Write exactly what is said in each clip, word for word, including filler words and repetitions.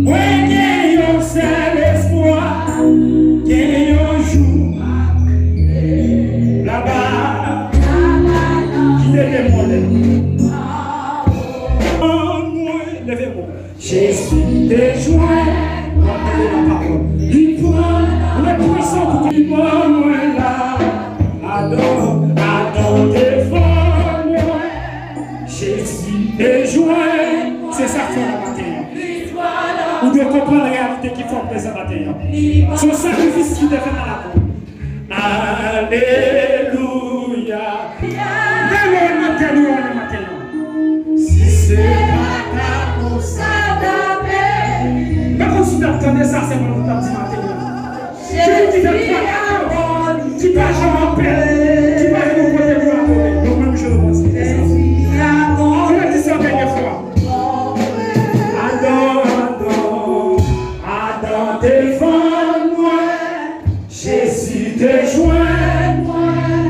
Mwen gen yon sèl espwa, gen yon jou m ap rive laba. Kite demon lè. Mwen leve mwen. Jezi te jwenn, w ap tande lapawòl. Li pran reprezan pou li ban mwen la. Adan, adan devan mwen. Jezi te jwenn. Se sa k fè w la maten an. Ou dwe konprann reyalite ki fè w prezan maten an. Se yon sakrifis ki te fèt a la kwa. Alelouya. Dènye yo nan dènye yo nan maten an. Si se pa ta konsa, ta peri. Mwen konn si w t ap tande sa, se mwen ou t ap di maten an. Jezi ki fè twa bagay ki pa janm anpè, ki pa janm yon kote pou yo adore. Yo menm je repanse. Ann redi sa yon dènye fwa. Adan, adan, adan devan mwen. Jezi te jwenn mwen,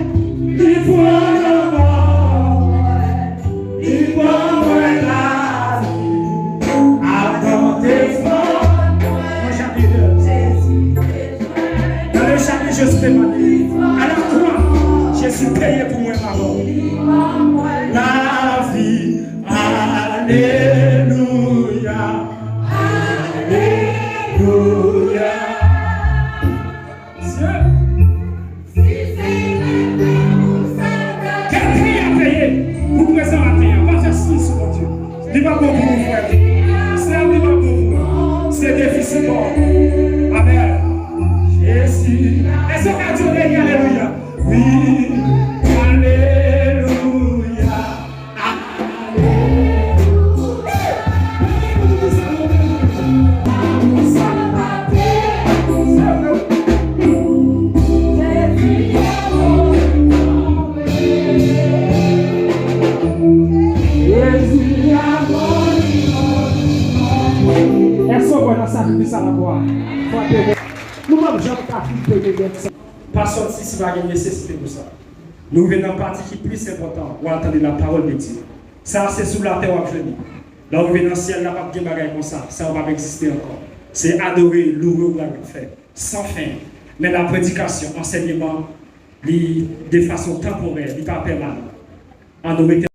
li pran lanmò mwen, li ban mwen lavi. Adan te fann mwen. Nan le chapitre Gethsemane, à la croix, Jezi peye pou mwen lamò. Lavi, alelouya, alelouya. Mesye, gen pri a peye pou prezan maten an. Pa fè siy sou Bondye. Li pa bon pou ou, frè. Sè, li pa bon pou ou. Se defisit pa w. Amèn. Jezi. Èske w ka di yon dènye alelouya? Wi. Alelouya. Kwè nan sakrifis a laglwa. Frape men. Nou p ap janm ka fin peye dèt sa. Pa sòti si pa gen nesesite pou sa. Nou rive nan pati ki plis enpòtan, w al tande lapawòl de Dye. Sa a se sou latè w ap jwenn li. Lè w rive nan syèl la, p ap gen bagay konsa. Sa yo p ap egziste ankò. Se adore, louwe w pral fè. San fen. Men la predikasyon, ansèyman, li de fason tanporè, li pa pèmanan. An nou rete